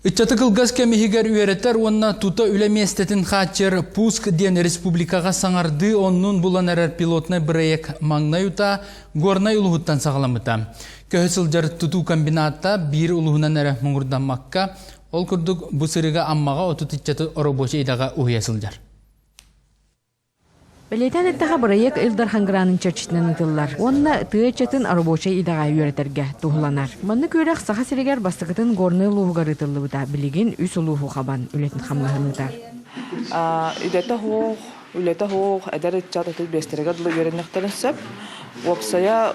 Ыччаты кылгас кэм иһигэр үөрэтэр уонна тута үлэ миэстэтин хааччыйар «Пуск» диэн республикаҕа саҥардыы оннун булан эрэр пилотнай бырайыак маҥнай утаа Горнай улууһуттан саҕаламмыта. Көһө сылдьар тутуу комбината биир улууһунан эрэ муҥурдаммакка, ол курдук бу сырыыга Аммаҕа 30 ыччаты оробуочай идэҕэ уһуйа сылдьар. Бэлиэтээн эттэххэ, бырайыак Ил Дархан гранын чэрчитинэн ыытыллар уонна тыа ыччатын оробуочай идэҕэ үөрэтэргэ туһуланар. Маннык үөрэх Саха сиригэр бастакытын Горнай улууһугар ыытыллыбыта, билигин үс улууһу хабан үлэтин хамнаһын ыытар. Идэтэ суох, үлэтэ суох эдэр ыччат 35-тэригэр дылы үөрэниэхтэрин сөп. Уопсайа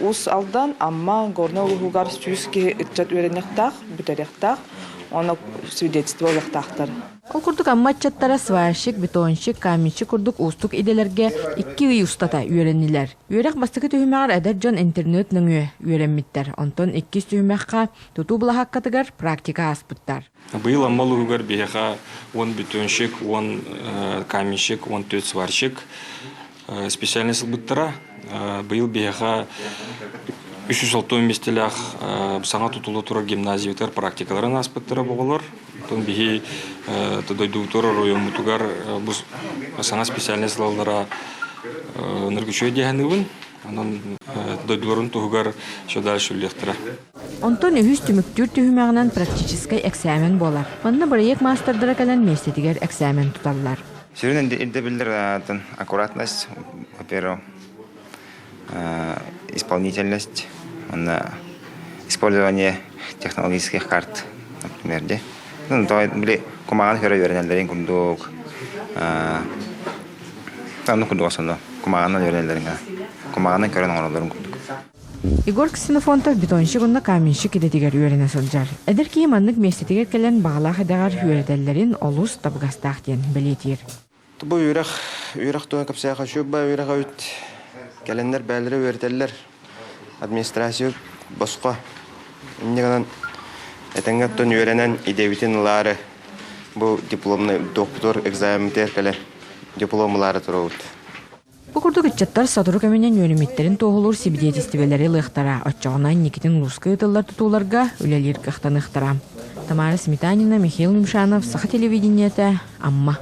Уус Алдан, Амма, Горнай улууһугар 100 киһи ыччат үөрэниэхтээх, бүтэриэхтээх уонна свидетельство ылыахтаахтар. Ол курдук Амма ыччаттара сварщик, бетонщик, каменщик курдук уустук идэлэргэ 2 ый устата үөрэннилэр. Үөрэх бастакы түһүмэҕэр эдэр дьон интернет нөҥүө үөрэммиттэр. Онтон иккис түһүмэххэ тутуу былаһааккатыгар практика ааспыттар. Быйыл Амма улууһугар биһиэхэ 10 бетонщик, 10 каменщик, 14 сварщик специальность ылбыттара. Быйыл биһиэхэ 360 миэстэлээх саҥа тутулла турар гимназиябытыгар практикаларын ааспыттара оҕолор. Оттон биһи дойдубутугар, оройуоммутугар бу саҥа специальность ылаллара ыныргычуй дии саныыбын. Онон дойдуларын туһугар еще дальше үлэлиэхтэрэ. Онтон үһүс түмүктүүр түһүмэҕинэн практическай эксээмэн буолар. Манна бырайыак маастардара кэлэн миэстэтигэр эксээмэн туталлар. Сүрүн ирдэбиллэр аккуратность, во-первых, исполнительность, уонна использование технологических карт, например, де. Ну, то били кумаҕан көрө үөрэнэллэрин курдук, оннук курдук основно кумаҕанан үөрэнэллэрин кумаҕанан көрөн оҥороллорун курдук. Егор Ксенофонтов бетонщик уонна каменщик идэтигэр үөрэнэ сылдьар. Эдэр киһи маннык миэстэтигэр кэлэн баҕалаах идэҕэр үөрэтэллэрин олус табыгастаах диэн бэлиэтиир. Бу үөрэх, үөрэх туһа кэпсээхэ үчүгэй үөрэх эбит. Кэлэннэр бэйэлэрэ үөрэтэллэр. Администрация босхо. Инньэ гынан этэҥҥэ оттон үөрэнэн идэбитин ылаары бу дипломнай туохпутугар экзаменмытыгар кэлэн диплом ылаары турабыт. Бу курдук ыччаттар сотору кэминэн үөрэммиттэрин туоһулуур сибидиэтистибэлэри ылыахтара, оччоҕуна инникитин улууска ыытыллар тутууларга үлэлиир кыахтаныахтара. Тамара Сметанина, Михаил Юмшанов, Саха телевидениетэ, Амма.